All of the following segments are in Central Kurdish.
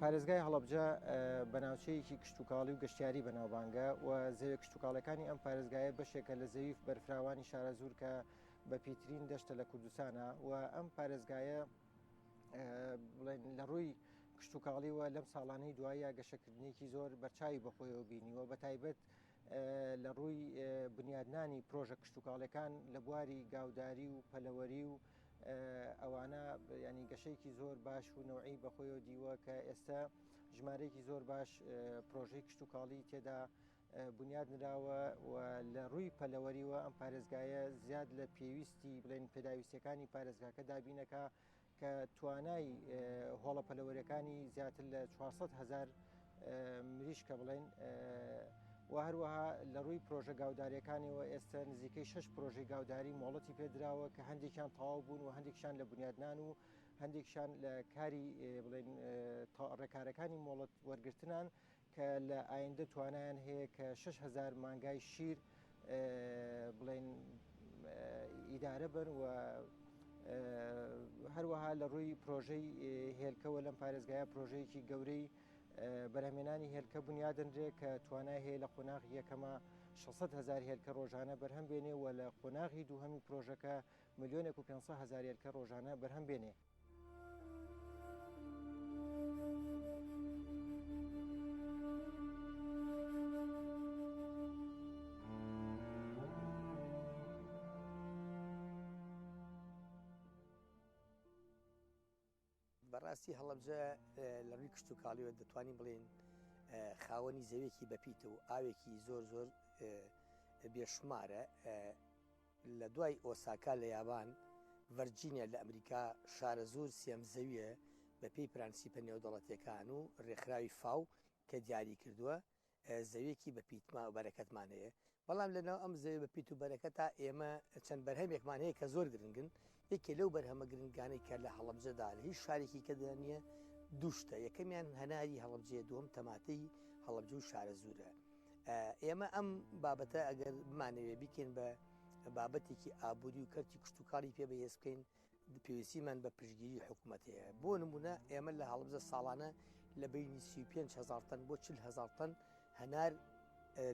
پارێزگای هەڵەبجە بە ناوچەیەکی کشتوکاڵی و گەشتیاری بەناوبانگە و زەویە کشتوکاڵەکانی ئەم پارێزگایە بەشێکە لە زەوی بەرفراوانی شارەزوور کە بە پیترین دەشتە لە کوردستانە و ئەم پارێزگایە بڵێن لە ڕووی کشتتوکاڵیوە لەم ساڵانەی دوایە گەشەکردنێکی زۆر بەرچاوی بەخۆیەوە بینیوە بە تایبەت لە ڕووی بنیادنانی پرۆژە کشتتوکاڵەکان لە بواری گاوداری و پەلەوەری و ئەوانە ینی گەشەیەکی زۆر باش و نەوعی بەخۆیەوە دیوە کە ئێستا ژمارەیەکی زۆر باش پرۆژەی کشتتوکاڵی تێدا بنیاد نراوە و لە ڕووی پەلەوەریوە ئەم پارێزگایە زیاد لە پێویستی بڵێن پێداویستیەکانی پارێزگاکە دابینەکە کە توانای هۆڵە پەلەوەرەکانی زیاتر لە 400 هزار مریشکە بڵێن و هەروەها لە ڕووی پرۆژە گاوداریەکانیەوە ئێستا نزیکەی شش پرۆژەی گاوداری مۆڵەتی پێدراوە کە هەندێکیان تەواو بوون و هەندێکیان لە بنیادنان و هەندێکیان لە کاری بڵێن ڕێکارەکانی مۆڵەت وەرگرتنان کە لە ئایندە توانایان هەیە کە 6000 مانگای شیر بڵێن ئیدارە بن و هەروەها لە ڕووی پرۆژەی هێلکەوە لەم پارێزگایە پرۆژەیەکی گەورەی بەرهەمێنانی هێلکە بنیادنرێ کە توانای هەیە لە قۆناغی یەکەمە 600 هزار هێلکە ڕۆژانە بەرهەم بێنێ و لە قۆناغی دووهەمی پرۆژەکە ملیۆنێک و 500 هزار هێلکە ڕۆژانە بەرهەم بێنێ. بەڕاستی هەڵەبجە لە ڕووی کشتتوکاڵیەوە دەتوانین بڵێن خاوەنی زەوێکی بەپیتە و ئاوێکی زۆر زۆر بێشمارە لە دوای ئۆساکا لە یابان، ڤەرجینیا لە ئەمریکا، شارەزوور سێم زەوییە بەپێی پرەنسیپە نێودەوڵەتییەکان و رێکخراوی فاو کە دیاری کردووە، زەوییەکی بە پیتما و بەرەکەتمان هەیە، بەڵام لەناو ئەم زەویە بە پیت و بەرەکەتا ئێمە چەند بەرهەمێکمان هەیە کە زۆر گرنگن، یەکێ لەو بەرهەمە گرنگانەی کە لە هەڵەبجەدا لە هیچ شارێکی کەدا نییە دوو شتە، یەکەمیان هەناری هەڵەبجەیە، دووەم تەماتەی هەڵەبجە و شارەزوورە. ئێمە ئەم بابەتە ئەگەر بمانەوێ بیکەین بە بابەتێکی ئابووری و کەرتی کشتتوکاڵی پێ بەهێز بکەین پێویستیمان بە پشتگیری حکوومەت هەیە بۆ نمونە ئێمە لە هەڵبزە ساڵانە لە بینی 35 هزار تەن بۆ 40 هزار تەن هەنار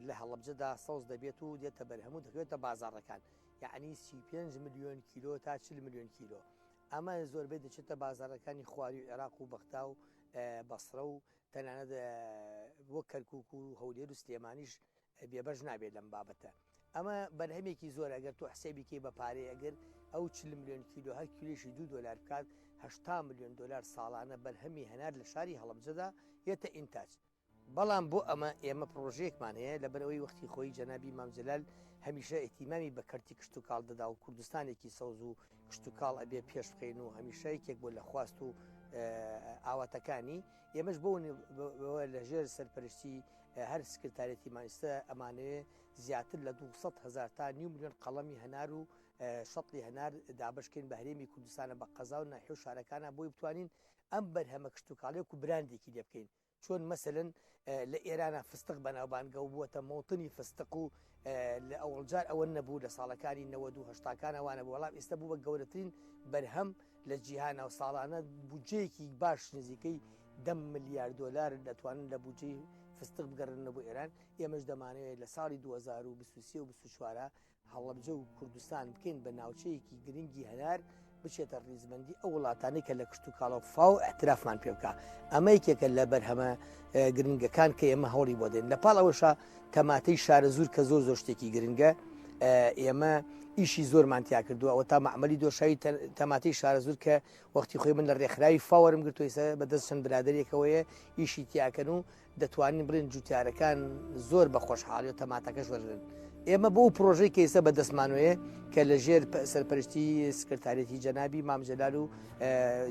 لە هەڵەبجەدا سەوز دەبێت و دێتە بەرهەم و دەکەوێتە بازاڕەکان یعنی 35 ملیۆن کیلۆ تا 40 ملیۆن کیلۆ ئەمە زۆربەی دەچێتە بازاڕەکانی خواروی عێراق و بەغدا و بەسرە و تەنانەت بۆ کەرکوک و هەولێر و سلێمانیش بێبەش نابێت لەم بابەتە. ئەمە بەرهەمێکی زۆرە ئەگەر تۆ حسێبی کەی بە پارەی ئەگەر ئەو 40 ملیۆن کیلۆ هەر کیلۆیشی دوو دۆلار بکات 80 ملیۆن دۆلار ساڵانە بەرهەمی هەنار لە شاری هەڵەبجەدا یەتە ئینتاج. بەڵام بۆ ئەمە ئێمە پڕۆژەیەکمان هەیە لەبەرئەوەی وەختی خۆی جەنابی مام جەلال هەمیشە ئیهتیمامی بە کەرتی کشتوکاڵ دەدا و کوردستانێکی سەوز و کشتوکاڵ ئەبێ پێش بخەین و هەمیشە یەکێک بوو لە خواست و ئاواتەکانی ئێمەش بۆ لە ژێر سەرپەرشتی هەر سکرتارێتی مانیستە ئەمانەوێ زیاتر لە 200 هزار تا نیو ملیۆن قەڵەمی هەنار و شەتڵی هەنار دابشکەین بە هەرێمی کوردستانە بە قەزا و ناحیە و شارەکانە بۆی بتوانین ئەم بەرهەمە کشتتوکاڵیەک و براندێکی لێ بکەین چۆن مەسەلەن لە ئێرانا فستق بەناوبانگە و بووەتە مۆتنی فستق و لە ئەوەڵجار ئەوە نەبوو لە ساڵەکانی نەوەد و هەشتاکانە وانە بوو بەڵام ئێستا بوو بە گەورەترین بەرهەم لە جیهانا و ساڵانە بودجەیەکی باش نزیکەی دە ملیار دۆلار دەتوانن لە بودجەی فستق بگەڕێننەوە بۆ ئێران ئێمەش دەمانەوێت لە ساڵی 2023 و 24 هەڵەبجە و کوردستان بکەین بە ناوچەیەکی گرنگی هەنار بچێتە ڕیزبەندی ئەو وڵاتانەی کە لە کشتوکاڵە و فاو اعترافمان پێ بکە ئەمە یەکێکە لە بەرهەمە گرنگەکان کە ئێمە هەوڵی بۆ دێن لە پاڵ ئەوەشا تەماتەی شارەزوور کە زۆر زۆر شتێکی گرنگە ئێمە ئیشی زۆرمان تیا کردووە ئەوە تا مەعمەلی دۆشاوی تەماتەی شارەزوور کە وەختی خۆی من لە ڕێکخراوی فاوەرم گرتووە ئێستا بەدەست چەند برادەرێکەوەیە ئیشی تیاکەن و دەتوانین بڵێن جوتیارەکان زۆر بە خۆشحاڵی و تەماتەکەش وەرگن. ئێمە بۆ پرۆژەی کە ئێستا بەدەستمانەیە کە لە ژێر سەرپەرشتی سکرتارێتی جەنابی مام جەلال و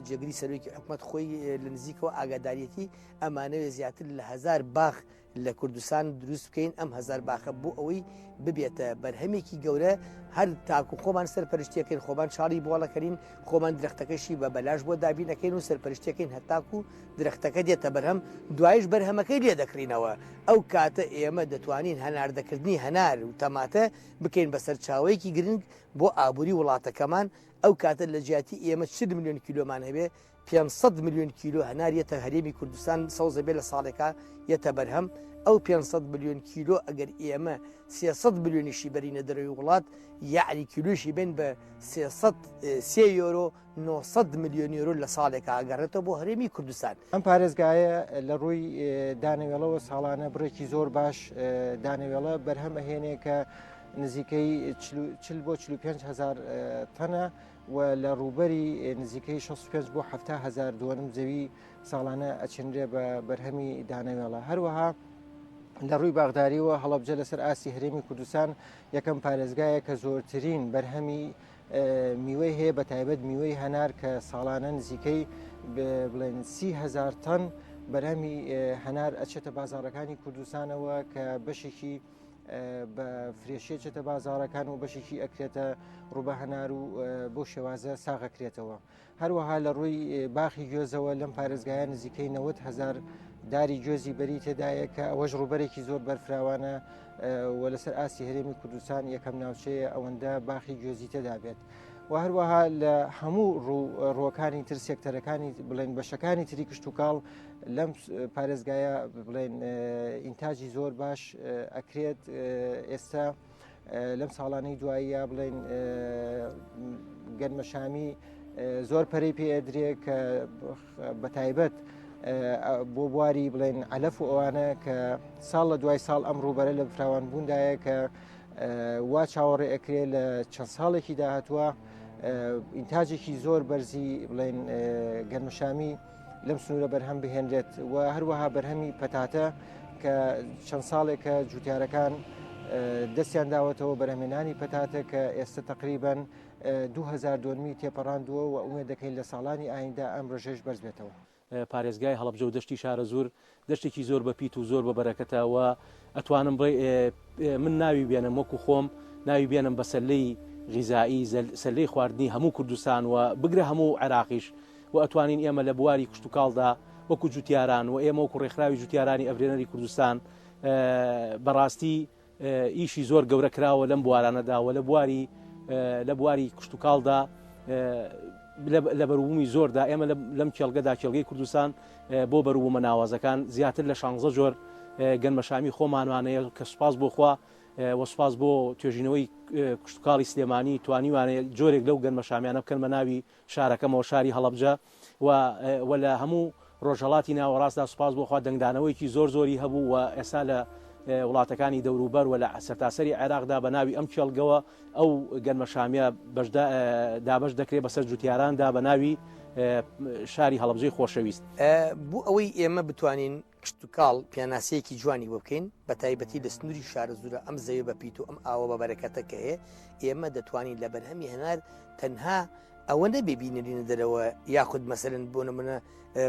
جێگری سەرۆکی حکومەت خۆی لە نزیکەوە ئاگاداریەتی ئەمانەوێ زیاتر لە هەزار باخ لە کوردستان دروست بکەین ئەم هەزار باخە بۆ ئەوەی ببێتە بەرهەمێکی گەورە هەر تاکو خۆمان سەرپەرشتیەکەین خۆمان چاڵی بۆڵەکەین خۆمان درەختەکەشی بە بەلاش بۆ دابینەکەین و سەرپەرشتیەکەین هەتاکو درەختەکە دێتە بەرهەم دوایش بەرهەمەکەی لێ دەکڕینەوە ئەو کاتە ئێمە دەتوانین هەناردەکردنی هەنار و تەماتە بکەین بە سەرچاوەیەکی گرنگ بۆ ئابووری وڵاتەکەمان ئەو کاتە لە جیاتی ئێمە 40 ملیۆن کیلۆمان هەبێ. 500 ملیۆن کیلۆ هەنار یەتە هەرێمی کوردستان سەوزە بێ لە ساڵێکا یەتە بەرهەم، ئەو 500 ملیۆن کیلۆ ئەگەر ئێمە 300 ملیۆنیشی بەرینە دەرەوەی وڵات یەعنی کیلۆیشی بێن بە 300 سێ یۆرۆ 900 ملیۆن یۆرۆ لە ساڵێکا ئەگەڕێتەوە بۆ هەرێمی کوردستان. ئەم پارێزگایە لە ڕووی دانەوێڵەوە ساڵانە بڕێکی زۆر باش دانەوێڵە بەرهەم ئەهێنێ کە نزیکەی 40 بۆ 45 هزار تەنە و لە ڕووبەری نزیکەی 65 بۆ 70 هزار دۆنم زەوی ساڵانە ئەچنرێ بە بەرهەمی دانەوێڵە. هەروەها لە ڕووی باغداریەوە هەڵەبجە لەسەر ئاستی هەرێمی کوردستان یەکەم پارێزگایە کە زۆرترین بەرهەمی میوەی هەیە بە تایبەت میوەی هەنار کە ساڵانە نزیکەی بڵێن 30هزار تەن بەرهەمی هەنار ئەچێتە بازارەکانی کوردستانەوە کە بەشێکی بە فرێشیە چێتە بازارەکان و بەشێکی ئەکرێتە ڕووبە هەنار و بۆ شێوازە ساغەکرێتەوە. هەروەها لە ڕووی باخی گوێزەوە لەم پارێزگایە نزیکەی 90 هزار داری گوێزی بەری تێدایە کە ئەوەش ڕووبەرێکی زۆر بەرفراوانە و لەسەر ئاستی هەرێمی کوردستان یەکەم ناوچەیە ئەوەندە باخی گوێزی تێدا بێت. و هەروەها لە هەموو ڕووەکانی تر سێکتەرەکانی بڵێن بەشەکانی تری کشتتوکاڵ لەم پارێزگایە بڵێن ئینتاجی زۆر باش ئەکرێت ئێستا لەم ساڵانەی دواییە بڵێن گەنمەشامی زۆر پەرەی پێ ئەدرێ کە بە تایبەت بۆ بواری بڵێن علەف و ئەوانە کە ساڵ لە دوای ساڵ ئەم ڕووبەرە لە فراوان بووندایە کە وا چاوەڕێ ئەکرێ لە چەند ساڵێکی داهاتوە ئینتاجێکی زۆر بەرزی بڵێن گەنمەشامی لەم سنوورە بەرهەم بهێنرێت و هەروەها بەرهەمی پەتاتە کە چەند ساڵێکە جوتیارەکان دەستیان داوەتەوە بەرهەمێنانی پەتاتە کە ئێستا تقریبان 2000 دۆنمی تێپەڕاندووە و ئومێد دەکەین لە ساڵانی ئایندە ئەم ڕێژەیش بەرز بێتەوە. پارێزگای هەڵەبجە و دەشتی شارەزوور دەشتێکی زۆر بەپیت و زۆر بە بەرەکەتە و ئەتوانم بڵێ من ناوی بێنم وەکو خۆم ناوی بێنم بە سەلەی غیزایی سەلەی خواردنی هەموو کوردستان و بگرە هەموو عێراقیش و ئەتوانین ئێمە لە بواری کشتوکاڵدا وەکو جوتیاران و ئێمە وەکو ڕێکخراوی جوتیارانی ئەفرێنەری کوردستان بەڕاستی ئیشی زۆر گەورە کراوە لەم بوارانەدا و لە بواری لە بواری کشتوکاڵدا لە بەروبوومی زۆردا ئێمە لەم کێڵگەدا کێڵگەی کوردستان بۆ بەروبوومە ناوازەکان زیاتر لە شانزە جۆر گەنمەشامی خۆمانوانەیە کە سوپاس بۆخوا و سوپاس بۆ توێژینەوەی کشتتوکاڵی سلێمانی توانیوانەیە جۆرێک لەو گەنمەشامیانە بکەن بە ناوی شارەکەمەوە شاری هەڵەبجە و و لە هەموو ڕۆژهەڵاتی ناوەڕاستدا سوپاس بۆ خوا دەنگدانەوەیەکی زۆر زۆری هەبوو و ئێستا لە وڵاتەکانی دەوروبەر و لە سەرتاسەری عێراقدا بە ناوی ئەم کێڵگەوە ئەو گەنمەشامیە بەشدا دابەش دەکرێت بەسەر جوتیاراندا بە ناوی شاری هەڵەبجەی خۆشەویست. بۆ ئەوەی ئێمە بتوانین کشتوکاڵ پێناسەیەکی جوانی بۆ بکەین، بەتایبەتی لە سنووری شارەزوورە ئەم زەویە بە پیت و ئەم ئاوە بە بەرەکەتە کە هەیە، ئێمە دەتوانین لە بەرهەمی هەنار تەنها ئەوە نەبێ بینەرینە دەرەوە یاخود مەسەلەن بۆ نمونە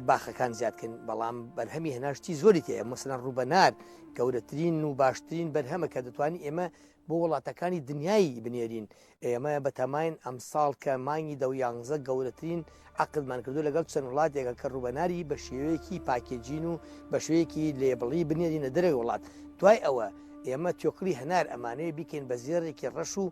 باخەکان زیاد کەین، بەڵام بەرهەمی هەنار شتی زۆری تێیە، مەسەلەن ڕووبەنار گەورەترین و باشترین بەرهەمە کە دەتوانین ئێمە بۆ وڵاتەکانی دنیای بنێرین، ئێمە بەتەماین ئەمساڵ کە مانگی دە و یانزە گەورەترین عەقدمان کردووە لەگەڵ چەند وڵاتێکە کە ڕووبەناری بە شێوەیەکی packaging و بە شێوەیەکی label ی بنێرینە دەرەوەی وڵات. دوای ئەوە ئێمە تێکڵی هەنار ئەمانەوێ بیکەین بە زێڕێکی ڕەش و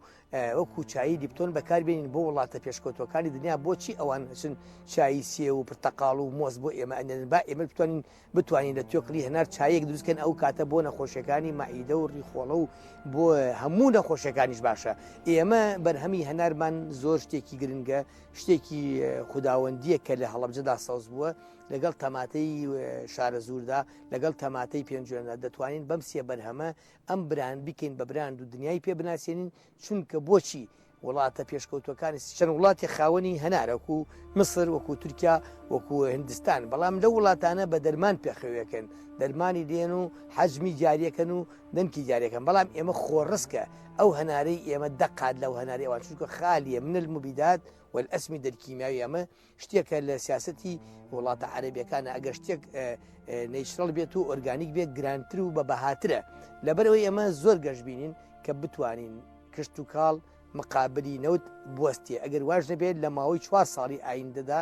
وەکو چایی لیپتۆن بەکاربێنین بۆ وڵاتە پێشکەوتووەکانی دنیا. بۆچی ئەوان ئەچن چایی سێو و پرتەقاڵ و مۆز بۆ ئێمە ئەنێرن؟ با ئێمە بتوانین بتوانین لە توێکڵی هەنار چایەک دروست کەین ئەو کاتە بۆ نەخۆشیەکانی مەعیدە و ڕیخۆڵە و بۆ هەموو نەخۆشیەکانیش باشە ئێمە بەرهەمی هەنارمان زۆر شتێکی گرنگە شتێکی خوداوەندیە کە لە هەڵەبجەدا سەوز بووە لەگەڵ تەماتەی شارەزووردا لەگەڵ تەماتەی پێنجوێندا دەتوانین بەم سێ بەرهەمە ئەم براند بکەین بە براند و دنیای پێ بناسیێنین چونکە بۆچی وڵاتە پێشکەوتووەکانی چەند وڵاتێک خاوەنی هەنارە وەکو میسر وەکو تورکیا وەکو هندستان بەڵام لەو وڵاتانە بە دەرمان پێخەوێکن دەرمانی دێن و حەجمی جاریەکەن و دەنکی جاریەکەن بەڵام ئێمە خۆڕسکە ئەو هەنارەی ئێمە دەقات لەو هەناری ئەوان چونکە خالیە من المبیدات والاسمدە الکیمیاوی ئەمە شتێکە لە سیاسەتی وڵاتە عەرەبیەکانە ئەگەر شتێک natural بێت و ئۆرگانیک بێت گرانتر و بە بەهاترە لەبەرەوەی ئێمە زۆر گەشببینین کە بتوانین کشتوکاڵ مقابلی نەوت بوەستێ، ئەگەر واش نەبێت لە ماوەی چوار ساڵی ئایندەدا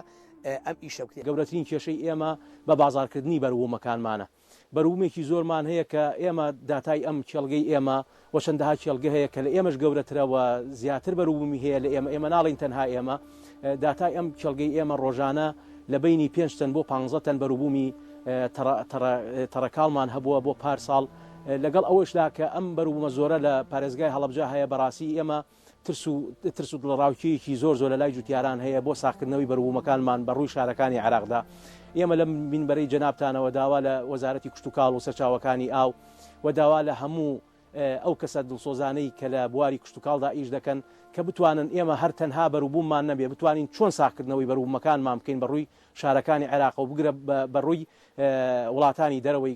ئەم ئیشە بکرێت. گەورەترین کێشەی ئێمە بە بازاڕکردنی بەروبوومەکانمانە. بەروبوومێکی زۆرمان هەیە کە ئێمە داتای ئەم کێڵگەی ئێمە و چەندەها کێڵگە هەیە کە لە ئێمەش گەورەترە و زیاتر بەروبوومی هەیە لە ئێمە، ئێمە ناڵێین تەنها ئێمە، داتای ئەم کێڵگەی ئێمە ڕۆژانە لە بەینی پێنج تەن بۆ پانزە تەن بەروبوومی تەڕەکاڵمان هەبووە بۆ پار ساڵ، لەگەڵ ئەوەشدا کە ئەم بەروبوومە زۆرە لە پارێزگای هەڵەبجە هەیە بەڕاستی ئێمە ترس و ترس و دڵەڕاوکێیەکی زۆر زۆر لە لای جوتیاران هەیە بۆ ساغکردنەوەی بەروبوومەکانمان بە ڕووی شارەکانی عێراقدا. ئێمە لەم مینبەرەی جەنابتانەوە داوا لە وەزارەتی کشتوکاڵ و سەرچاوەکانی ئاو و داوا لە هەموو ئەو کەسە دڵسۆزانەی کە لە بواری کشتوکاڵدا ئیش دەکەن کە بتوانن ئێمە هەر تەنها بەروبووممان نەبێ بتوانین چۆن ساغکردنەوەی بەروبوومەکانمان بکەین بە ڕووی شارەکانی عێراق و بگرە بە ڕووی وڵاتانی دەرەوەی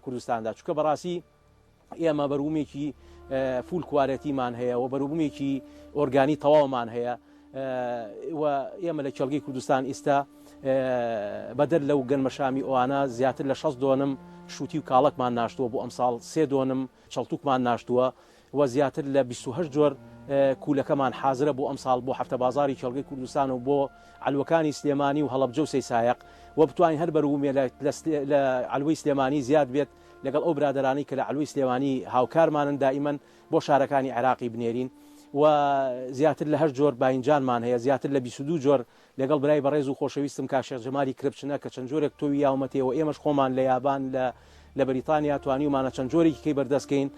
کوردستاندا چونکە بەڕاستی ئێمە بەروبوومێکی full quality مان هەیە و بەروبوومێکی ئۆرگانی تەواومان هەیە و ئێمە لە کێڵگەی کوردستان ئیستا بەدەر لەو گەنمەشامی ئەوانە زیاتر لە 6 دۆنم شووتی و کاڵەکمان ناشتووە بۆ ئەمساڵ سێ دۆنم چەڵتوکمان ناشتووە و زیاتر لە 28 جۆر کوولەکەمان حازرە بۆ ئەمساڵ بۆ هەفتە بازاری کێڵگەی کوردستان و بۆ عەلوەکانی سلێمانی و هەڵەبجە و سەیسایەق و بتوانین هەر بەروبوومێ لە عەلوەی سلێمانی زیاد بێت لەگەڵ ئەو برادەرانەی کە لە عەلوەی سلێمانی هاوکارمانن دائیمەن بۆ شارەکانی عێراقی بنێرین و زیاتر لە هەشت جۆر باینجانمان هەیە زیاتر لە 22 جۆر لەگەڵ برای بەڕێز و خۆشەویستم کاک شێخ جەمالی کرپچنە کە چەند جۆرێک تۆوی یاومەتێ و ئێمەش خۆمان لە یابان لە لە بەریتانیا توانیومانە چەند جۆرێکی کەی بەردەست کەین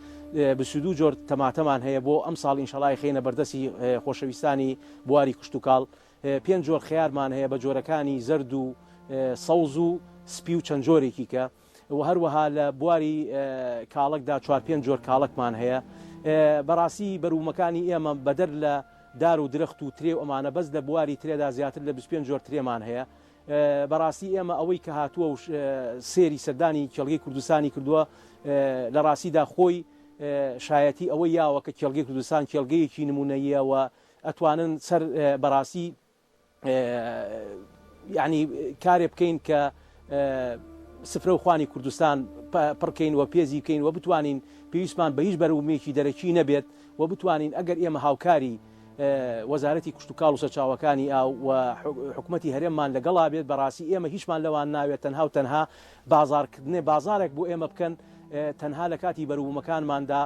22 جۆر تەماتەمان هەیە بۆ ئەمساڵ ئینشەڵای خەینە بەردەستی خۆشەویستانی بواری کشتوکاڵ پێنج جۆر خەیارمان هەیە بە جۆرەکانی زەرد و سەوز و سپی و چەند جۆرێکی کە و هەروەها لە بواری کاڵەکدا چوار پێنج جۆر کاڵەکمان هەیە. بەڕاستی بەروبوومەکانی ئێمە بەدەر لە دار و درەخت و ترێ و ئەمانە بەس لە بواری ترێدا زیاتر لە 25 جۆر ترێمان هەیە. بەڕاستی ئێمە ئەوەی کە هاتووە و سێری سەردانی کێڵگەی کوردستانی کردووە لە ڕاستیدا خۆی شایەتی ئەوەی یاوە کە کێڵگەی کوردستان کێڵگەیەکی نمونەییە و ئەتوانن سەر بەڕاستی یعنی کارێ بکەین کە سفرە و خوانی کوردستان پڕکەین و پێزی بکەین و بتوانین پێویستمان بە هیچ بەروبوومێکی دەرەکی نەبێت و بتوانین ئەگەر ئێمە هاوکاری وەزارەتی کشتوکاڵ و سەرچاوەکانی ئاو و حکوومەتی هەرێممان لەگەڵا بێت بەڕاستی ئێمە هیچمان لەوان ناوێت تەنها و تەنها بازارکردنێ بازارێک بۆ ئێمە بکەن تەنها لە کاتی بەروبوومەکانماندا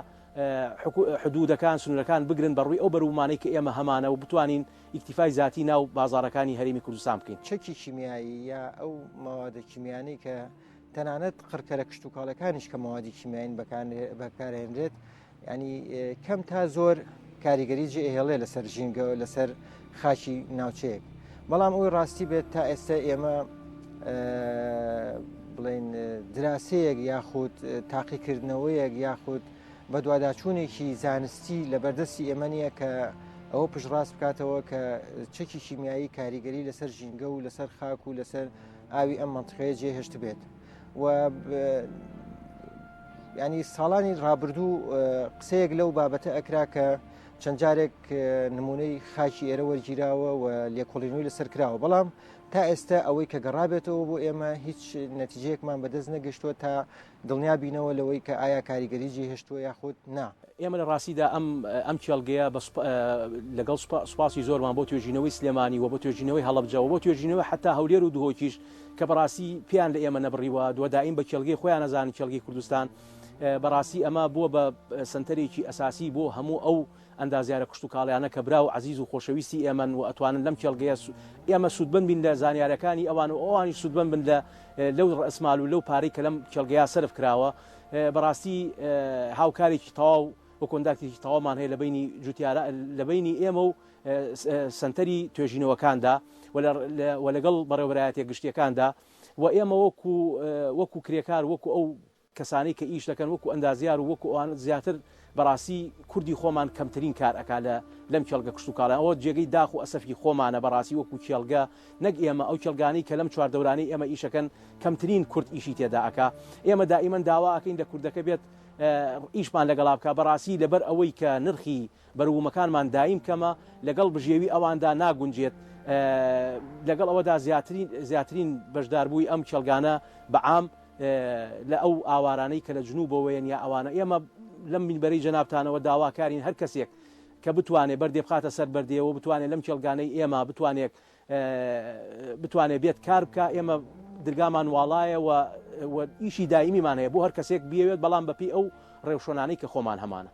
حدودەکان سنوورەکان بگرن بەڕووی ئەو بەروبوومانەی کە ئێمە هەمانە و بتوانین ئیکتیفای زاتی ناو بازاڕەکانی هەرێمی کوردستان بکەین. چەکی کیمیایی یا ئەو مەوادە کیمیانەی کە تەنانەت قڕکەرە کشتوکاڵەکانیش کە مەوادی کیمیایین بەکارهێنرێت ینی کەم تا زۆر کاریگەری جێهێڵێ لەسەر ژینگە لەسەر خاکی ناوچەیەک بەڵام ئەوی ڕاستی بێت تا ئێستا ئێمە بڵێن دراسەیەک یاخود تاقیکردنەوەیەک یاخود بەدواداچوونێکی زانستی لەبەردەستی ئێمە نییە کە ئەوە پشتڕاست بکاتەوە کە چەکی کیمیایی کاریگەری لەسەر ژینگە و لەسەر خاک و لەسەر ئاوی ئەم مەنتقەیە جێهێشتبێت و ینی ساڵانی ڕابردوو قسەیەک لەو بابەتە ئەکرا کە چەند جارێک نمونەی خاکی ئێرە وەرگیراوە و لێکۆڵینەوەی لەسەر کراوە بەڵام تا ئێستا ئەوەی کە گەڕابێتەوە بۆ ئێمە هیچ نەتیجەیەکمان بەدەست نەگەشتووە تا دڵنیا بینەوە لەوەی کە ئایا کاریگەری جێهێشتووە یاخود نا. ئێمە لە ڕاستیدا ئەم ئەم کێڵگەیە بە لەگەڵ سوپاسی زۆرمان بۆ توێژینەوەی سلێمانی و بۆ توێژینەوەی هەڵەبجە و بۆ توێژینەوەی حەتا هەولێر و دهۆکیش کە بەڕاستی پێیان لە ئێمە نەبڕیوە دووە دائیم بە کێڵگەی خۆیان ئەزانن کێڵگەی کوردستان بەڕاستی ئەمە بووە بە سەنتەرێکی ئەساسی بۆ هەموو ئەو ئەندازیارە کشتوکاڵیانە کە برا و عەزیز و خۆشەویستی ئێمەن و ئەتوانن لەم کێڵگەیە ئێمە سوودمەند بین لە زانیارەکانی ئەوان و ئەوانیش سوودمەند بن لە لەو ڕەئسمال و لەو پارەی کە لەم کێڵگەیە سەرف کراوە بەڕاستی هاوکارێکی تەواو و کۆنداکتێکی تەواومان هەیە لە بینی جوتیارە لە بینی ئێمە و سەنتەری توێژینەوەکاندا و لەگەڵ بەڕێوەبەرایەتیە گشتیەکاندا و ئێمە وەکو وەکو کرێکار وەکو ئەو کەسانەی کە ئیش دەکەن وەکو ئەندازیار و وەکو ئەوان زیاتر بەڕاستی کوردی خۆمان کەمترین کار ئەکا لە لەم کێڵگە کشتوکاڵە ئەوە جێگەی داخ و ئەسەفی خۆمانە بەڕاستی وەکو کێڵگە نەک ئێمە ئەو کێڵگانەی کە لەم چواردەورانەی ئێمە ئیشەکەن کەمترین کورد ئیشی تێدا ئەکا ئێمە دائیمەن داوا ئەکەین لە کوردەکە بێت ئیشمان لەگەڵا بکا بەڕاستی لەبەر ئەوەی کە نرخی بەروبوومەکانمان دایم کەمە، لەگەڵ بژێوی ئەواندا ناگونجێت، لەگەڵ ئەوەدا زیاترین زیاترین بەشداربووی ئەم کێڵگانە بە عام لە ئەو ئاوارانەی کە لە جنوبەوەیەن یا ئەوانە ئێمە لەم مینبەرەی جەنابتانەوە داواکارین هەر کەسێک کە بتوانێ بەردێ بخاتە سەر بەردێ و بتوانێت لەم کێڵگانەی ئێمە بتوانێت بتوانێت بێت کار بکە ئێمە درگامان واڵایە و ئیشی دایمیمان هەیە بۆ هەر کەسێک بیەوێت بەڵام بەپێی ئەو ڕێوشۆنانەی کە خۆمان هەمانە.